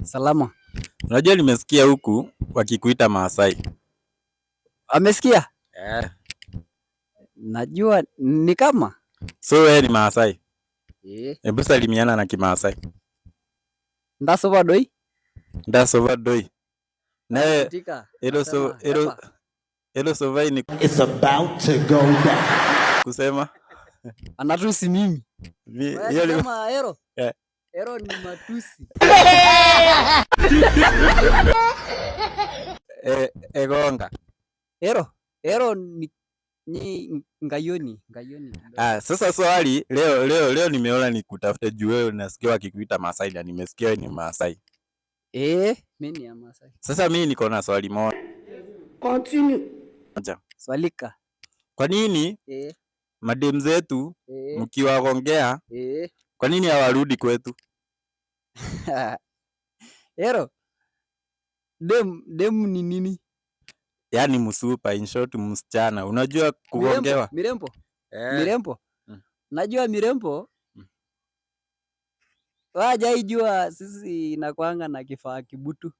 Salama. Unajua nimesikia huku wakikuita Maasai. Amesikia? Eh. Najua ni kama. So wewe ni Maasai? Eh. Hebu salimiana na Kimaasai. Ndasupa doi. Ndasupa doi. Naye Katika. elo so Nasema, elo epa. elo sovai ni It's about to go down. kusema Anatusi mimi. Wewe hiyo ni sema ero. Eh. Ero ni matusi. Egonga. Ero. Ero ni ngayoni, ngayoni. Ah, sasa swali leo leo leo nimeona nikutafute juu wewe nasikia wakikuita Maasai na nimesikia wewe ni Maasai. Eh, mimi ni ya Maasai. Sasa mimi niko na swali moja. Continue. Swalika. Kwa nini Eh, madem zetu eh, mkiwagongea, eh. kwa nini hawarudi kwetu? Ero. Dem, dem ni nini? Yaani msupa, in short msichana. Unajua Mirembo, kugongewa? mirembo. Eh. Mirembo. Najua mirembo. Wajaijua sisi inakuanga na kifaa kibutu.